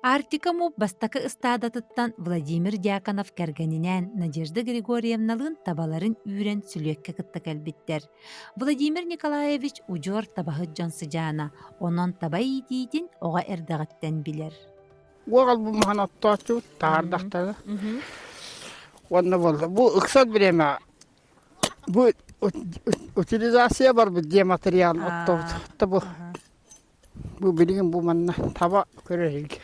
Арктика МУП бастакы ыстаадатыттан Владимир Дьяконов кэргэнинээн Надежда Григорьевналыын табаларын үүрэн сүлүөккэ кытта кэлбиттэр. Владимир Николаевич удьуор табаһыт дьон сыдьаана, онон таба иитиитин оҕо эрдэҕиттэн билэр. Уоҕал бу маһан оттооччу таһаардахтара. Уонна буолла. Бу ыксал бириэмэ бу утилизация барбыт диэ материал оттообут. Бу Бу билигин бу манна таба көрөр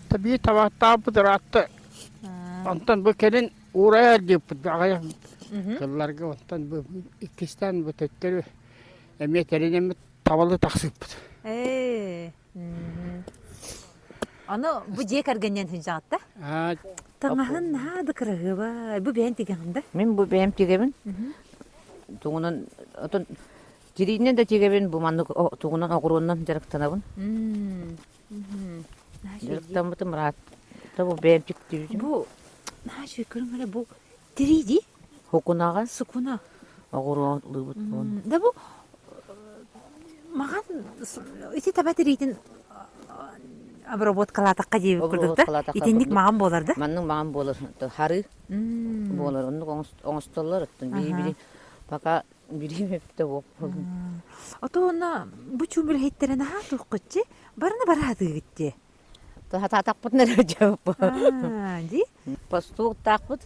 Табии табааттаабыт ыраатта. Онтон бу кэлин уурайар диэппит аҕыйах сылларга онтон бу иккистээн бу төттөрү эмиэ тэринэммит табалы тахсыппыт. Ээ. Аны бу дьиэ кэргэнинэн сылдьаҕыт да? Таҥаһын наһаа да кыраһыабай. Бу бэйэн тигэҕин да? Мин бу бэйэм тигэбин. Тугунан отон Тириинэн да тигэбин, бу маннык тугунан оҕуруоннан дьарыктанабын. Дьарыктаммытым ыраатта бу бэйэм тиктибитим. Бу наһаа үчүгэй көрүҥ эрэ бу тирии дии? Сукунаҕа. Сукуна. Оҕуруо ылыыбыт буон. Да бу маҕан ити таба тириитин обработкалаатахха диэбит курдук да? Итинник маҕан буолар да? Маннык маҕан буолар. Харыы буолар. Оннук оҥостоллор оттон били пока Бириэмэ эбитэ буолбун. Ото уонна бу чуум үлэһиттэрэ наһаа туоххуччи барыны бара сатыыгыт дии. Сатаатахпытына эрэ дьабыппыт. Дии? Постууктаахпыт.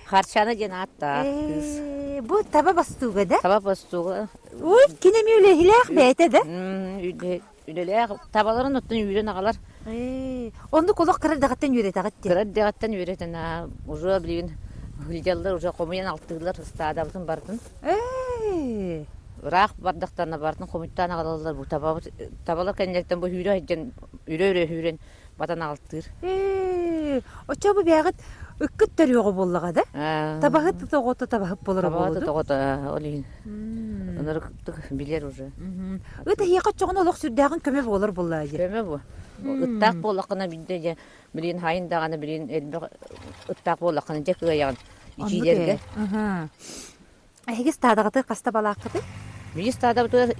Харчана диэн ааттаах кыыс. Бу таба бастууга да? Таба бастууга. Ой, кини эмиэ үлэһилээх бэйэтэ да? Үлэлээх табаларын оттон үүрэн аҕалар. Оннук олох кыра эрдэҕиттэн үөрэтэҕит дии. Кыра эрдэҕиттэн үөрэтэн уже билигин сылдьаллар уже хомуйан алтыыллар ыстаадабытын барытын. Ыраах бардахтарына барытын хомуйтаан аҕалаллар бу табабыт табалар кэннилэриттэн бу сүүрэ сылдьан үрэ-үрэ сүүрэн батан аҕалтыыр. Оччо бу бэйэҕит ыккыт төрүөҕэ буоллаҕа да? Табаһыт оҕото табаһыт буолара буолуо Табаһыт оҕото ол иһин ынырыктык билэр уже. Ыт эһиэхэ оччоҕуна олох сүрдээҕин көмө буолар буоллаа дии. Көмө бу. Ыттаах буоллаххына биирдэ дьэ билигин хайын даҕаны билигин элбэх ыттаах буоллаххына дьэ кыайаҕын итиилэргэ. Эһиги ыстаадаҕытыгар хас табалааххытый? Биһиги ыстаадабытыгар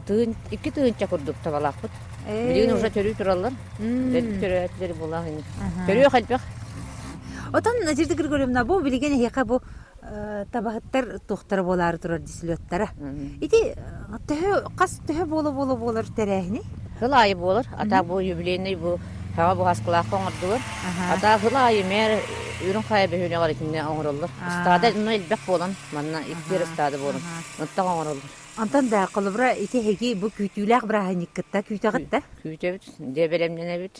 тыын 2 тыһыынча курдук табалаахпыт. Билигин уже төрүү тураллар. Төрөөтүлэр буолаах ини. Төрүөх элбэх. Отон Надежда Григорьевна, бу билигин эһиэхэ бу табаһыттар туохтара буолаары турар дислеттара. Ити төһө хас төһө буола-буола буолар тэрээһиний? Сыл аайы буолар. Ата бу юбилейный бу саҥа буһаскылаахха оҥордулар. Ата сыл аайы мээр Үрүҥ Хайа бөһүөлэгэр итиннэ оҥороллор. Ыстаада онно элбэх буолан, манна иккиэр ыстаада буолан, ынтах оҥороллор. Онтон да, холобура, ити эһиги бу күүтүүлээх бырааһынньыккытта күүтэҕит да? Күүтэбит, дьэ бэлэмнэнэбит,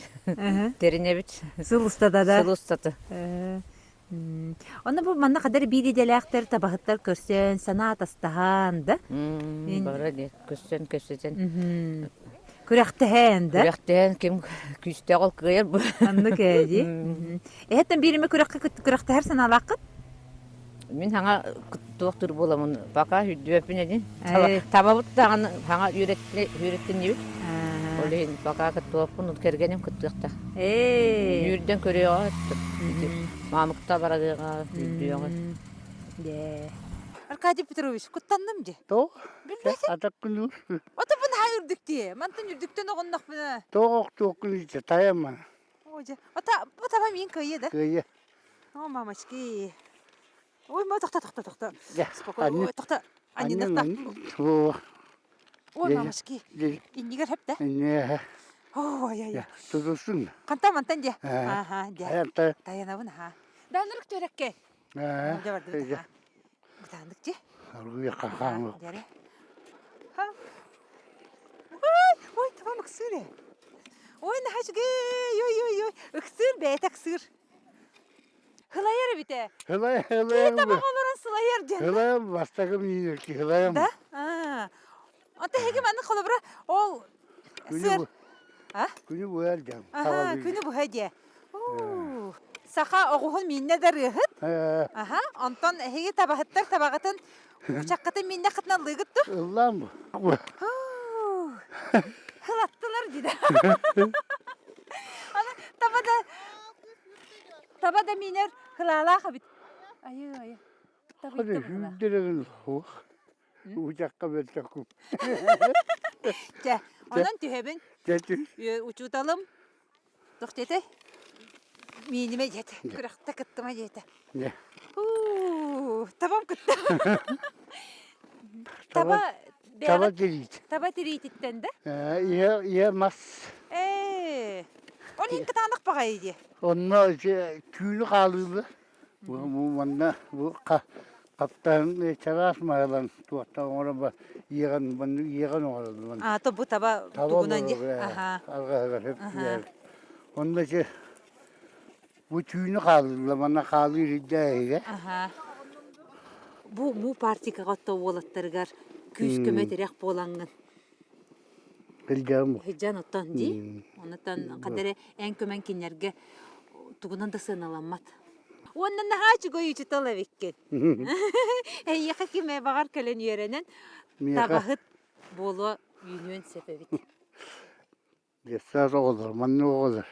тэринэбит. Сыл устата да? Сыл устата. Онно бу манна хадары биир идэлээхтэр табаһыттар көрсөн, санаа атастаһан да? Бары диэ көрсөн кэпсэтэн. Күрэхтэһэн да? Күрэхтэһэн ким күүстээх ол кыайар бу. Оннук ээ дии. Эһэттэн биир эмэ күрэххэ күрэхтэһэр санаалааххыт? Мин хаҥа туохтуур буоламмын пока үрдүөппүн этин. Табабыт даҕаны хаҥа үөрэттиннибит. Ол иһин пока кыттыахпын, кэргэним кыттыахтаах. Үүрдэн көрүөҕэ, маамыкта барарыаҕа, үрдүөҕэ. Аркадий Петрович, куттанным дии. Тоҕ? Билбэтим. Атаккын Ото бу наһаа үрдүк дии. Мантан үрдүктэн оҕоннохпуна. Тоҕ охтуохкун иччэ тайама. О, дьэ. Ото бу таба миин кыайыа да? Кыайыа. О, мамочки. Ой, ма тохто, тохто, тохто. Спокойно. Ой, тохто. Анньыннахта. Ой, мамочки. Иннигэр хэп да? Иннигэр. Ой, ой, ой. Тутусун. Хантан мантан дьэ. Аха, дьэ. Таянабын, аха. Данырык төрөккө. Дьэ бардыбыт, аха. Бытаандык дьэ. Аргыйа хахаамы. Дьэрэ. Ой, ой, табам ыксыыр ээ. Ой, наһаа үчүгэй, ой, ой, ой, ыксыыр бэйэтэ ыксыыр. Хылайар эбит ээ. Хылай, Киһи табах олорон сылайар диэн. Хылайым, бастакы миинэрки хылайым. Да? Аа. Онто эһиги маннык холобура ол сыр А? Күнү быһа диэн. Аха, күнү быһа диэ. Саха оҕуһун мииннэ да ырыаһыт. Аха, онтон эһиги табаһыттар табаҕытын учаккытын мииннэ хытынан ыллыыгыт ту? Ыллаан бу. Хылаттылар диде. Аны таба да Таба да миинэр кылаалаах эбит. Айыы, айы. Хады сүүрдэрэгин суох. Учакка бөлтөккүм. Чэ, онон түһэбин. Чэ, түс. Учууталым. Туох диэтэй? Миинимэ диэтэ. Күрэхтэ кыттыма диэтэ. Дьэ. Уу, табам кытта. Таба Таба тириит. Таба тириититтэн да? Ийэ ийэ мас. Ээ. Ол иһин кытаанах баҕайы дии. Онно ити түүнү хаалыылы. Бу манна бу хаптаһын чараас маһылан туохтан оҥорон иэҕэн маннык иэҕэн оҥороллор. А то бу таба тугунан дии. Аха. Арҕаһыгар сөп Онно ити бу түүнү хаалыылла манна хаалыыр ирдээһигэ. Аха. Бу муу партикаҕа отто уолаттарыгар күүс-көмө тирэх буолаҥҥын. Илдьэҕим. Сылдьан оттон дии. Онутан хадары эн көмөн кинилэргэ тугунан да сыаналаммат. Уонна наһаа үчүгэй учутал эбиккин. Эйиэхэ ким баҕар кэлэн үөрэнэн табаһыт буолуо үүнүөн сөп эбит. Детсад оҕолор, маннык оҕолор.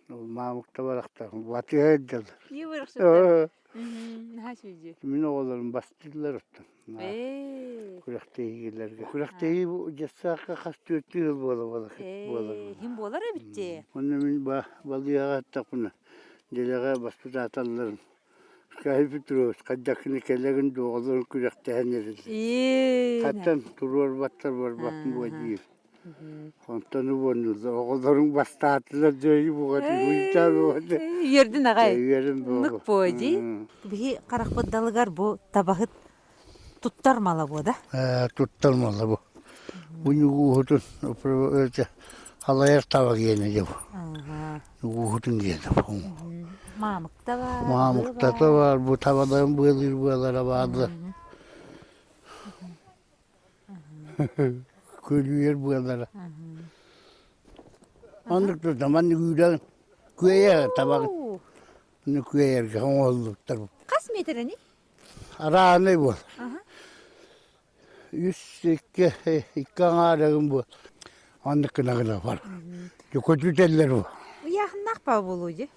Маамыкта барахтар, батыһа сылдьаллар. Ии барахсаттар. Наһаа үчүгэй. Мин оҕолорум бастыыллар оттон. Күрэхтэһиилэргэ. Күрэхтэһии бу детсадка хас түөртүү сыл буола буолар. Иһин буолар эбит дии. Онно мин балыыһаҕа аттахпына, дэлэҕэ баспытааталларын Скажи Петрович, хайдаххына кэлэҕин дуо оҕолорун күрэхтэһэн эрэллэр. Хантан туруорбаттар барбатын буо диир. Онтон уоннулар оҕолоруҥ бастаатылар дьайыы буҕатын уйутаан буҕаты. Үөрдүн аҕай. Үөрүн буолу. Нык буо дии. Биһи харахпыт далыгар бу табаһыт туттар мала буо да? Туттар мала бу. Бу ньугууһутун халайар таба гиэнэ дьэ бу. Ньугууһутун гиэнэ бу. Маамыкта баар. Маамыктата баар, бу табаларын быалыыр быалара бааллар. Көлүйэр быалара. Оннук турда, маннык үүрэн күөйэ табаҕын. Оннук күөйэргэ оҥоһуллубуттар. Хас миэтэрэний? Араанай буол. Үс икки икки аҥаарыгын бу оннук гына гына бар. Көтүтэллэр бу. Ыйааһыннаах баа буолуо дии.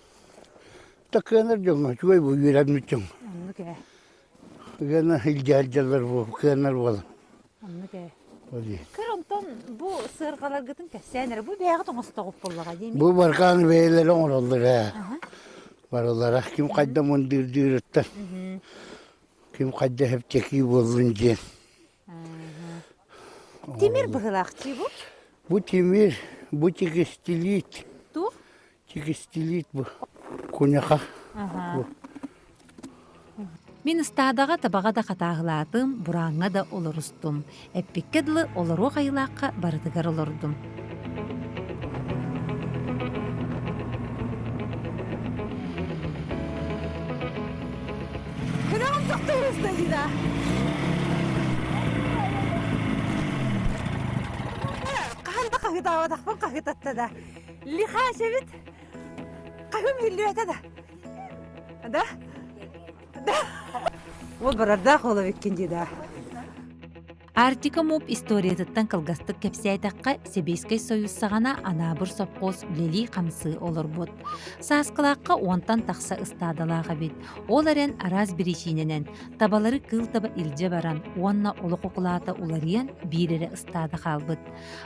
Такыанар дьоҥҥо үчүгэй бу үөрэммит дьоҥ. Оннук ээ. Кыана илдьэ сылдьаллар бу кыанар буолан. Оннук ээ. Көр онтон бу сыарҕаларгытын кэпсээн эрэ бу бэйэҕит оҥостоҕут буоллаҕа дии. Бу баркаан бэйэлэрэ оҥороллор ээ. Барылара ким хайда мындыырдыырыттан ким хайда чэпчэки буоллун диэн. Тимир быһыылаах дии бу? Бу тимир, бу текстилит. Туох? Текстилит бу. Куняха. Бу. Мин ыстаадаҕа табаҕа да хатааһылаатым, бурааҥҥа да олорустум. Эппиккэ дылы олоруох айылаахха барытыгар олордум. Күрэҕим тохтууруста дии Хаһан да хаһыытаабатахпын хаһыытатта да. Лихач эбит. Хаһым иһиллибэтэ да. Да? Да? Ол барардаах ол эбиккин дии да. Арктика МУП историятыттан кылгастык кэпсээтэххэ, Сэбиэскэй Сойуус саҕана Анаабыр сопхуос үлэлии-хамсыы олорбут. Сааскылаахха уонтан тахса ыстаадалаах эбит. Ол эрэн араас биричиинэнэн табалары кыыл таба илдьэ баран уонна олох укулаата уларыйан биир эрэ ыстаада хаалбыт.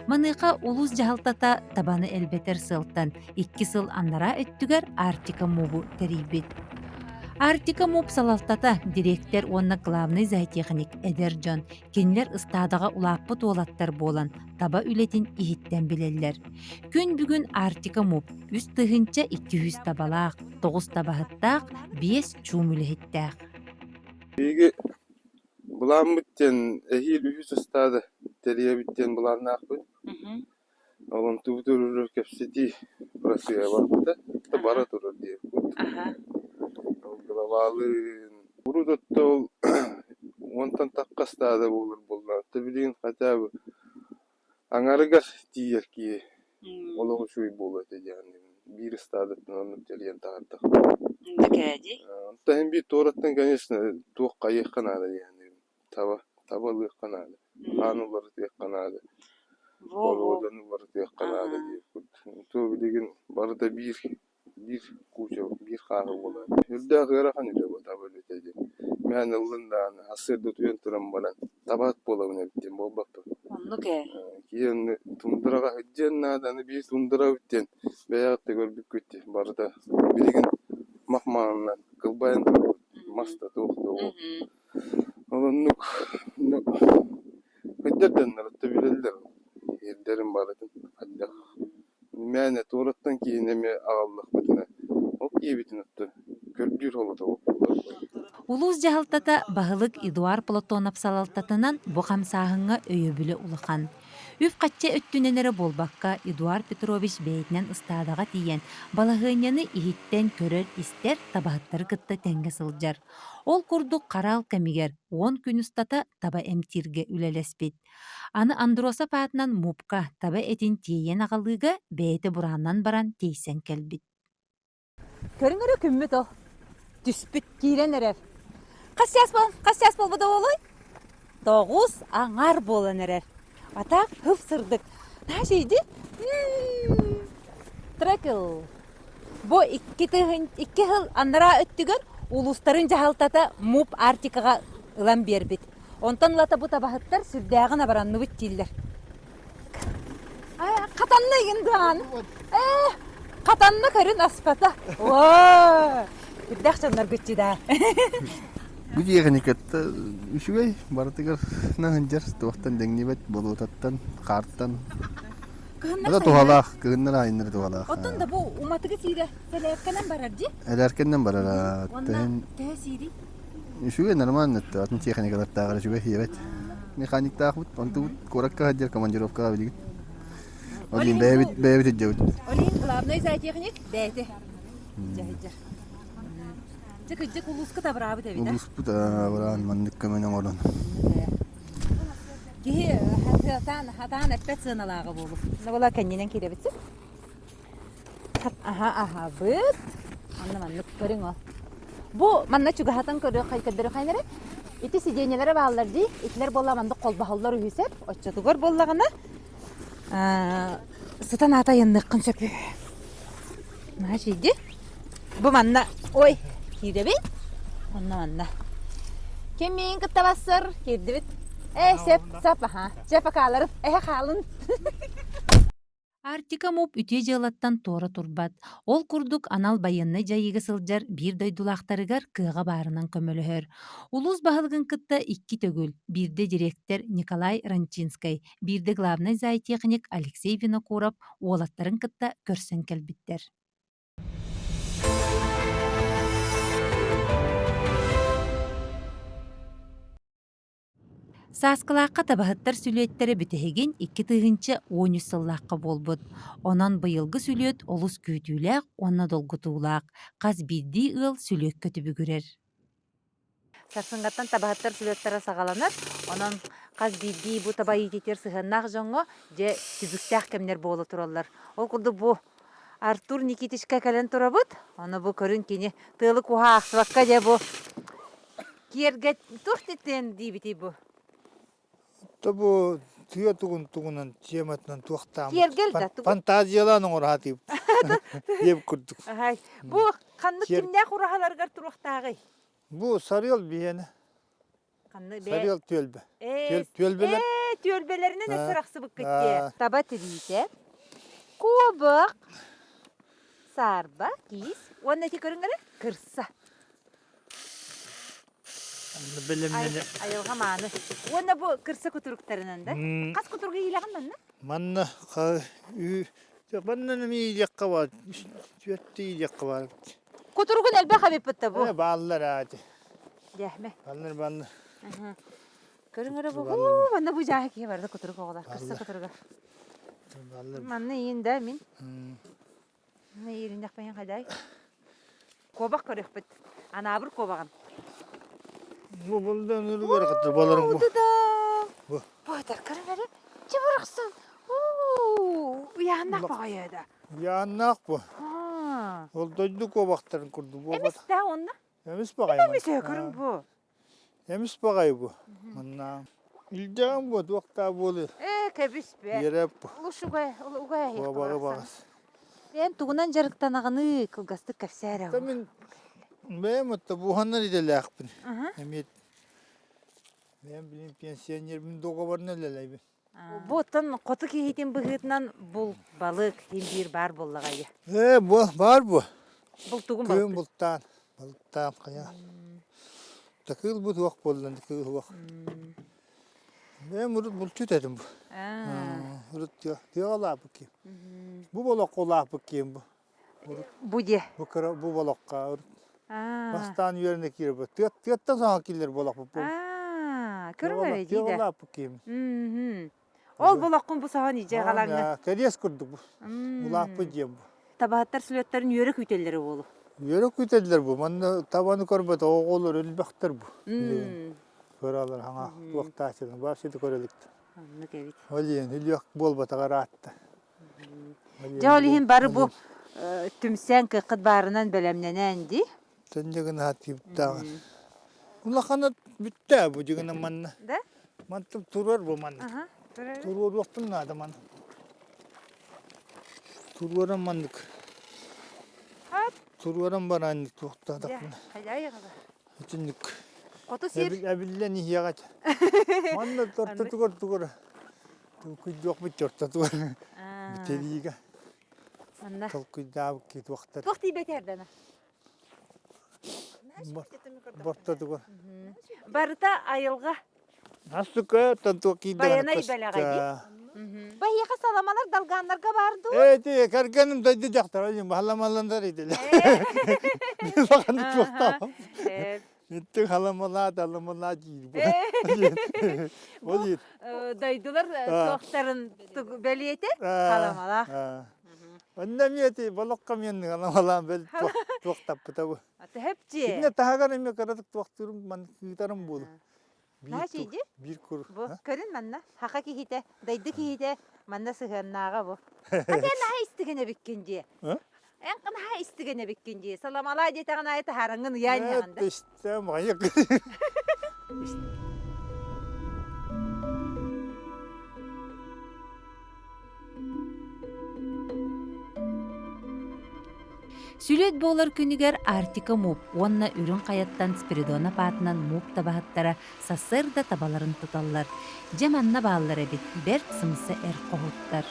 Маныаха улуус дьаһалтата табаны элбэтэр сыалтан икки сыл анараа өттүгэр Арктика МУПу тэрийбит. Арктика МУП салалтата, дириэктэр уонна главный зоотехник эдэр дьон, кинилэр ыстаадаҕа улааппыт уолаттар буолан, таба үлэтин иһиттэн билэллэр. Күн бүгүн Арктика МУП 3200 табалаах, 9 табаһыттаах, 5 чуум үлэһиттээх. Биһиги былааммыт диэн эһиил үһүс ыстаада тэрийэбит диэн былааннаахпыт. Ол онтубут өрөр кэпсэтии Россия барбыта, бара турар диэбиппит. Ол главалыын урут отто ол уонтан тахха ыстаада буолар буоллаҕа. Оттон билигин хотя бы аҥарыгар тиийэр киһи олох үчүгэй буолуо этэ диэн биир ыстаадаттан оннук тэрийэн таһаардахпына. Онтон иһин биир туораттан, конечно, туох хайыахха наада диэн Таба, таба ылыахха наада, хаан уларытыахха наада, боруоданы уларытыахха наада диир курдук. То билигин барыта биир биир куча, биир хааһы буолар. Үрдээх ыарахан үлэ бу таба үлэтэ диэн. Мээн ыллын даҕаны, сарсыарда утуйан туран баран табаһыт буолабын эбит диэн буолбаппын. Оннук ээ. Киһи тундраҕа сылдьыан наада, аны биир тундрабыт диэн бэйэҕит да көрбүккүт дии, барыта билигин мах маанынан кылбайан турбут мас да туох да уол. Ол оннук хайдах дьоннор да билэллэр ирдэрин барытын хайдах Мээнэ туораттан киһини эмиэ аҕаллахпытына, ол киһибитин оттон көрдүүр солото буолар. Улуус дьаһалтата баһылык Эдуард Платонов салалтатынан бу хамсааһыҥҥа өйөбүлэ улахан. Үп-харчы өттүнэн эрэ буолбакка, Эдуард Петрович бэйэтинэн ыстаадаҕа тиийэн, балаһыанньаны иһиттэн көрөр-истэр, табаһыттары кытта тэҥҥэ сылдьар. Ол курдук хараал кэмигэр 10 күн устата таба эмтииргэ үлэлэспит. Аны Андросов аатынан МУП-ка таба этин тиэйэн аҕалыыга бэйэтэ бурааннан баран тиэйсэн кэлбит. Көрүҥ эрэ күммүт ол. Түспүт киирэн эрэр. Хас чаас бол, хас чаас буолбута буолуой? 9 аҥар буолан эрэр. А так хып сырдык. Наша иди. Трекл. Бу 2 сыл анараа өттүгэр улуустарын дьаһалтата МУП Арктикаҕа ылан биэрбит. Онтон ылата бу табаһыттар сүрдээҕин абаранныбыт дииллэр. Хатанна игин даҕаны. Ээ, хатанна көрүн аспата. Оо, үрдэх дьонноргут да. Бу тиэхиньикэтэ үчүгэй, барытыгар сылдьар, туохтан дэҥнибэт, болуотаттан, хаартан. Кыһыннар туһалаах, кыһыннар айыннары туһалаах. Оттон да бу уматыгы сиирэ сэлээркэнэн барар дии. Элээркэннэн барар. Уонна төһө сиирий? Үчүгэй нормально атын техникалартааҕар үчүгэй сиэбэт. Механиктаахпыт, онтубут куоракка сылдьар командировкаҕа билигин. Ол иһин бэйэбит бэйэбит илдьэбит. Ол иһин главный зоотехник бэйэтэ. Дьэ, Дьэ, кырдьык улууска абыраабыт эбит. Улууспут абыраан маннык көмөнү оҥорон. Киһи хатаан хатаан эппэт сыаналааҕа буолук. Була кэннинэн киирэбит. Аха аһабыт. Онно маннык көрүҥ ол. Бу манна чугаһатан көрдөрүөххэ эрэ. Ити сидиэнньэлэрэ бааллар дии. Итилэр буолла маннык холбоһоллор үһүсэр. Оччотугар буоллаҕына сытан аата айанныаххын сөп. Наһаа иди. Бу манна ой киирэбин. Онно манна. Ким миигин кытта бассар киирдибит. Ээ сеп сап аха. Чэ покаларын. Эһэ хаалын. Арктика МУП үтүө дьыалаттан туора турбат. Ол курдук анал байыаннай дьайыыга сылдьар биир дойдулаахтарыгар кыаҕа баарынан көмөлөһөр. Улуус баһылыгын кытта икки төгүл, биирдэ дириэктэр Николай Ранчинскай, биирдэ главнай зоотехник Алексей Винокуров уолаттарын кытта көрсөн кэлбиттэр. Сааскылаахха табаһыттар сүлүөттэрэ бүтэһигин 2013 сыллаахха буолбут. Онон быйылгы сүлүөт олус күүтүүлээх уонна долгутуулаах. Хас биирдии ыал сүлүөккэ түбүгүрэр. Сарсыҥҥаттан табаһыттар сүлүөттэрэ саҕаланар. Онон хас биирдии бу таба иитиитигэр сыһыаннаах дьоҥҥо дьэ түбүктээх кэмнэр буола тураллар. Ол курдук бу Артур Никитичка кэлэн турабыт. Ону бу көрүн кини тыалы куһа аахсыбакка дьэ бу Киэргэт туох диэн диибитий бу? То бу тыа тугун тугунан тематынан туохтааммыт Киэргэл да тугу? фантазиялаан оҥоро диэбит курдук. Аһай. Бу ханнык кимнээх ураһаларыгар туруохтааҕый? Бу Сарыал биһиэнэ. Ханны бээ? Сарыал түөлбэ. Ээ, Түөлбэлэр. Ээ, түөлбэлэринэн өссө арахсыбыккыт дии. Таба тириитэ, куобах, саарба, киис уонна ити көрүҥнэрэ кырса. Бэлэмнэнэ. Айылҕа мааны. Уонна бу кырса кутуруктарынан да? Хас кутуругу иилэҕин манна? Манна манна эмиэ иилиэххэ баар. Түөртүү иилиэххэ баар. Кутуругун элбэх эбиппит да бу. Э бааллар аати. Дьэһмэ. Баллар баллар. Көрүҥ эрэ бу. Манна бу дьааһы киһи барда кутурук оҕолор. Кырса кутуруга. Манна иин да мин. Иириннэхпин хайдай. Куобах көрүөхпүт. Анаабыр куобаҕын. Бу булдан өлүгэр кытта болорун бу. Бу. Бу көрүҥ эрэ. Чыбырахсан. Уу, уйааннаах баҕайы да. Уйааннаах бу. Ол дойду куобахтарын курдук буолбат. Эмис да онно. Эмис баҕайы. Эмис көрүҥ бу. Эмис баҕайы бу. Манна илдьэҕин буо туохтаа буолуо. Ээ кэбис бе. Иэрэп бу. Лучше угай Куобаҕы баҕас. Эн тугунан дьарыктанаҕыный кылгастык кэпсээ эрэ. Мин бэйэм отто буһанар идэлээхпин. Эмиэ бэйэм билин пенсионербин договорын үлэлэйбин. Бу оттон хоту киһитин быһыытынан бул балык иһин биир баар буоллаҕа дии. Ээ, бу баар бу. Бултугун Күн балыктыыр. бултаан, балыктаан хайа. Такыыл бу туох буолла, кыыл суох. Бэйэм урут булчут этим бу. Урут тыаҕа улааппыт киһим. Бу болоххо улааппыт киһим бу. Бу дьиэ. Бу кыра бу болоххо урут бастаан үөрэнэ киирбит. Тыаттан саҥа киллэр болохпут бу. Көрүҥ эрэ дии Тыаҕа да. улааппыт киһим. Ол болоххун бу соһон идьэ галаҥҥа. Кэриэс курдук бу. Улааппыт дьиэм бу. Табаһыттар сүлүөттэрин үөрэ күүтэллэрэ буолуо. Үөрэ күүтэллэр бу. Манна табаны көрбөт оҕолор элбэхтэр бу. Көрөлөр хаҥа туохтааччылар вообще да көрө иликтэр. Оннук эбит. Ол иһин үлүөх буолбатаҕар аатта. Дьэ ол иһин бары бу түмсэн кыаххыт баарынан бэлэмнэнэн дии. Төннүгүн аат киирбиттээҕэр. Улахана бүттэ бу дьигинэ манна. Да? Мантып туруор бу маннык. Туруоруохпун наада маны. Туруоран маннык. Туруоран баран туохтаатахпына. Итинник. Хоту сир. Эбиллэн иһиэҕэ. Манна ортотугар тугар толкуйдуохпут ортотугар бүтэриигэ. Манна. Толкуйдаабыт туохтар. Туох тиийбэтэ эрдана? Бортотугар. Барыта айылҕа. Настука туох киирдэҕинэ Байанай бэлэҕэ дии. Баһиэхэ саламалар далгааннарга баар дуу? Эти кэргэним дойду дьахтара халамаландар идилэ. Бахан туохтаах. Иттик халамалаа таламалаа диир бу. Бу дойдулар туохтарын бэлиэтэ халамалаах. Онно эмиэ ити болоххо мен халамалаан бэл туохтаппыта бу. Төһөпчи. Итиннэ таһагар эмиэ кыратык туохтуурум ман кыытарым буолу. Наачыйдьы? Биир кур. Бу көрүн манна хаха киһитэ, дайды киһитэ манна сыһыаннааҕа бу. Хата эн наһаа истигэн эбиккин дии. Эн наһаа истигэн эбиккин дии. Саламалаа диэтэҕин аайы таһаараҥҥын ыйаан иһэҕин да. Истэ майык. Сүлүөт буолар күнүгэр Арктика МУП уонна Үрүҥ Хайаттан Спиридонов аатынан МУП табаһыттара сарсыарда табаларын туталлар. Дьэ манна бааллар эбит, бэрт сымса эр хоһуттар.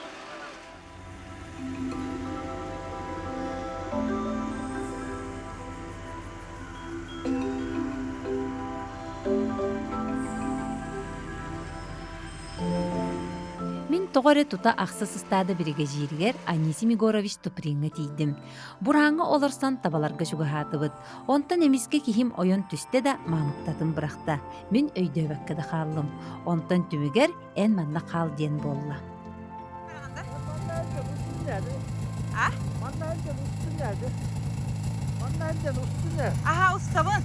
Мин тоҕо эрэ тута ахсыс ыстаада биригэдьииригэр Анисим Егорович Туприҥҥа тиийдим. Бурааҥҥа олорсон табаларга чугаһаатыбыт. Онтон эмискэ киһим ойон түстэ да маамыктатын бырахта. Мин өйдөөбөккө да хааллым. Онтон түмүгэр эн манна хаал диэн буолла. А? Аха устабын.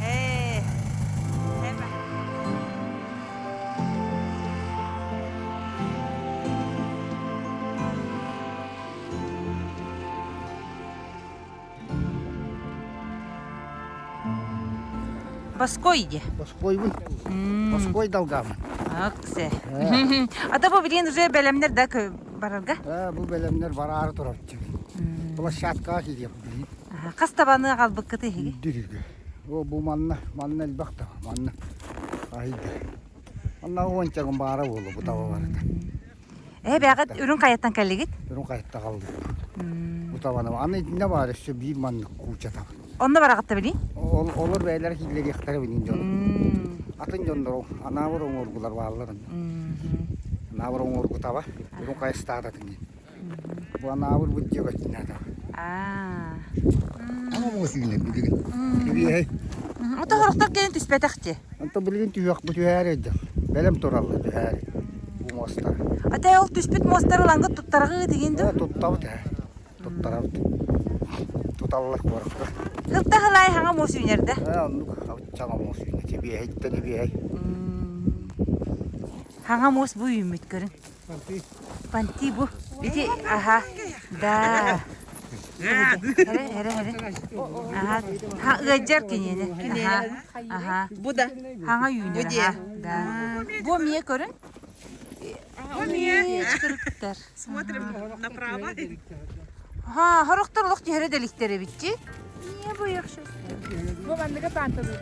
Ээ. Боской иди. Боскойбун. Боской далгамын. Аксе. Ата бу билин уже бэлэмнер да барарга? Бу бэлэмнер бараары турар. Площадкаға кириэм билин. Хас табаны аҕалбыккыт иһиги? Дүрүгү. О бу манна, манна элбэх да, манна. Айда. Манна уончагын баара буолу бу таба барыта. Э бэҕэт үрүҥ хайаттан кэллигит? Үрүҥ хайатта қалдык. Бу табаны. Аны итинне баар өссө биир маннык кууча таба. Онно бараҕытта билий? Ол олор бэйэлэр киллэриэхтэрэ билин дьон. Атын дьоннор анаабыр оҥоргулар бааллар. Анаабыр оҥоргу таба. Үрүҥ хайа ыстаадатын диэн. Бу анаабыр бу диэбэттинэ Аа. Ама муос үүнэр билигин. Түбүөһэй. Ото хорохтор кэлин түспэтэх дии. Онтон билигин түһүөх бу түһээри өйдөөх. Бэлэм тураллар түһээри. Бу муостар. Ата ол түспүт муостары ылаҥҥыт туттарҕыы тигин дуу? Туттабыт ээ. Туттарабыт. Туталлар куоракка. Сылта сылаай хаҥа муос үүнэр да? Ээ оннук саҥа муос үүнэр. Тибиэһэйтэн ибиэһэй. Хаҥа муос бу үүммүт көрүҥ. Панти бу. Ити аха. Да. Эрэ эрэ эрэ. Аха. Ха ыадьар киниэни. Аха. Аха. Бу да. Хаҥа үүнэр. Аха. Да. Бу эмиэ көрүн. Эмиэ чыкырыктар. Смотрим направо. Ха, хорохтор олох түһэрэ дэликтэр эбитчи. Не бу яхшы. Бу манныга панталон.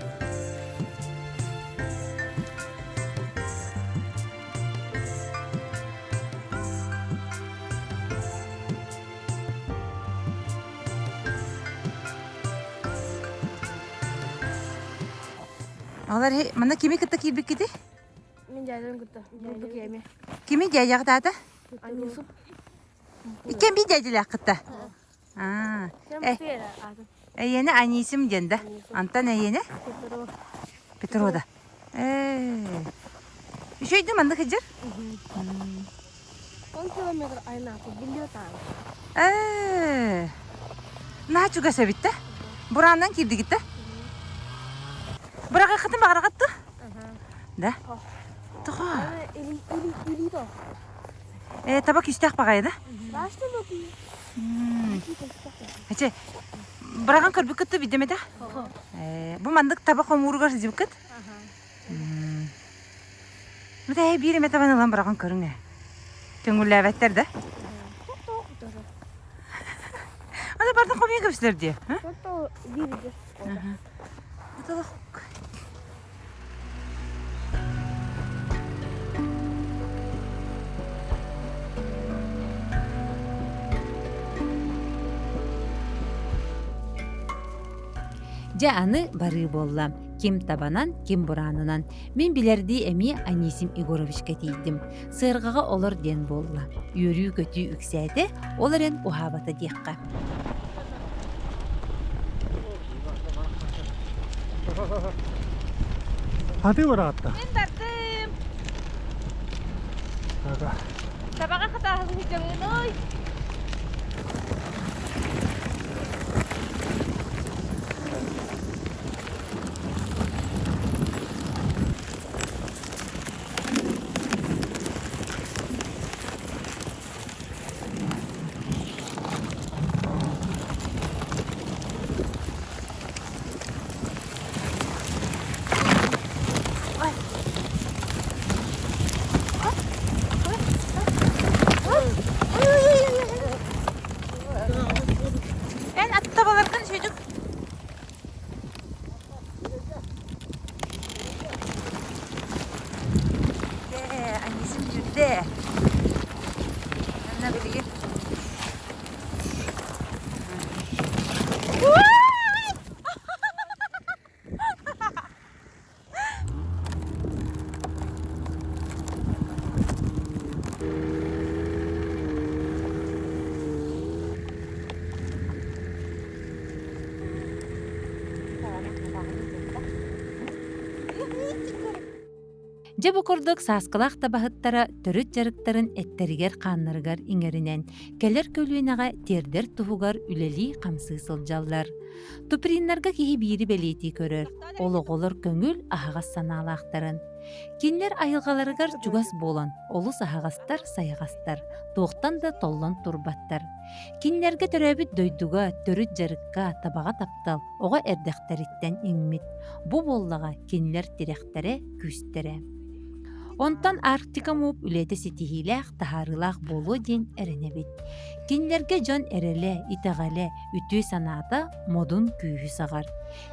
Олар манна кими кытта киирбиккити? Мин дядям кытта. Бурдук эми. Кими дядяҕыт аата? Анисуп. Иккен биир дядялаах кытта. Аа. Эйиэнэ Анисим диэн да. Антон эйиэнэ? Петро. Петро да. Ээ. Үчүгэй маннык сылдьар? Он километр айнаапы билиотаан. Ээ. Наһаа чугас эбит да. Бурааннан киирдигит да? Быраҕыаххытын баҕараҕыт дуо? Да? Тоҕо? Ээ, таба күүстээх баҕайы да? Эчи, быраҕан көрбүккүт да бидем этэ? Ээ, бу маннык таба хомууругар сылдьыбыккыт? Мытай биир эмэ табан ылан быраҕан көрүҥ ээ. Көҥүллээбэттэр да? Аны бардын хомуйа көбүстүлэр дии. Дьэ аны барыы буолла. Ким табанан, ким бураанынан. Мин билэрдии эмиэ Анисим Егоровичка тиийдим. Сыарҕаҕа олор диэн буолла. Үөрүү-көтүү үксээтэ, ол эрэн уһаабата диэххэ. Хаты бараатта. Мин бардым. Табаҕа хатааһын сылдьабын, ой. Эн аттабаларгын сүдүк Ээ, Анисим үөрдэ. Манна билигин Дьэ бу курдук Сааскылаах табаһыттара төрүт дьарыктарын эттэригэр-хааннарыгар иҥэринэн, кэлэр көлүөнэҕэ тиэрдэр туһугар үлэлии-хамсыы сылдьаллар. Туприннарга киһи биири бэлиэтии көрөр, ол оҕолор көҥүл, аһаҕас санаалаахтарын. Кинилэр айылҕаларыгар чугас буолан, олус аһаҕастар, сайаҕастар, туохтан да толлон турбаттар. Кинилэргэ төрөөбүт дойдуга, төрүт дьарыкка, табаҕа таптал оҕо эрдэхтэриттэн иҥмит. Бу буоллаҕа кинилэр тирэхтэрэ, күүстэрэ. Онтон Арктика МУП үлэтэ ситиһиилээх, таһаарыылаах буолуо диэн эрэнэбит. Кинилэргэ дьон эрэлэ, итэҕэлэ, үтүө санаата модун күүһү саҕар.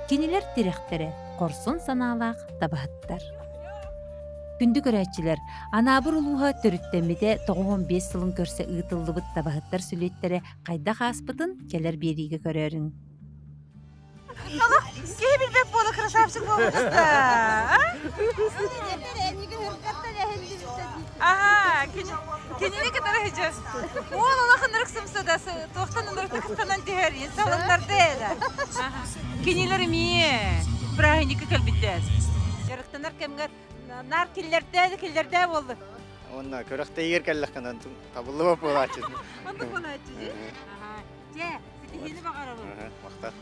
Кинилэр тирэхтэрэ хорсун санаалаах табаһыттар. Күндү көрөөччүлэр, Анаабыр улууһа төрүттэммитэ 95 сылын көрсө ыытыллыбыт табаһыттар сүлүөттэрэ хайдах ааспытын кэлэр биэриигэ көрөөрүҥ. Киһи билбэт буола красавчик буолбута. Аха, кинини кытары сыдьас. Уол олох ынырык сымсада, туохтан ынырык кыстанан түһэр, салыннарды эда. Кинилэр эмиэ праздникка кэлбиттэр. Дьарыктанар кэмҥэ наар киллэрдээ киллэрдээ буоллун. Уонна күрэхтэһиигэр кэллэххинэ табыллыбат буолааччы. Оннук буолааччы дии. Чэ, ситиһиини баҕарабын. Махтал.